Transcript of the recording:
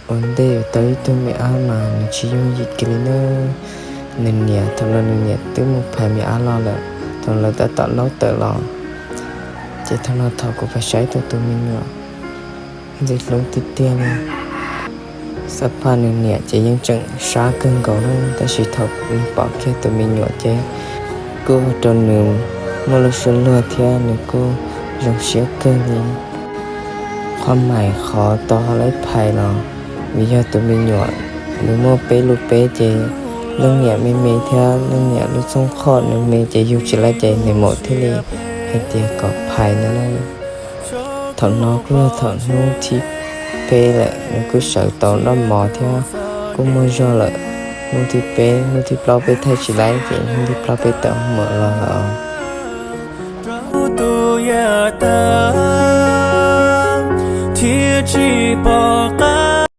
ua ntej yuav tau ib tug me ab mas nws tsis yooj yim kiag li nawb. Nws niam, thaum no nws niam twb mus phais me ab los lawm, thaum lawv tab tom laub tawm los, ces thaum no thaum kuv pais saib tau tus me nyuam ntxim hlub tiag tiag li. Xab phaj nws niam ces yeej tseem sab kawg nkaus na, tab sis thaum nws pom kiag tus me nyuam ces kuj ua rau nws muaj lub suab luag thiab nws kuj zoo siab kawg li. Qhov mais qhov tau hauv lawv phais los vim yog tus me nyuam nws muaj peb lub peb ces leej niam me me thiab leej niam lub txhooj qhoj nws me ces yug tsis laib ces nws maum thiaj li hais tias kom phais no na. Thaum no kuj yog thaum hnub thib peb lawm, nws kuj sawv tau noj mov thiab kuj muaj zog lawm. Hnub thib peb, hnub thib plaub peb thaij tsis laib ces hnub thib plaub peb tawm muam los lawm os. Rau tus yam tag thiaj tsis pom qab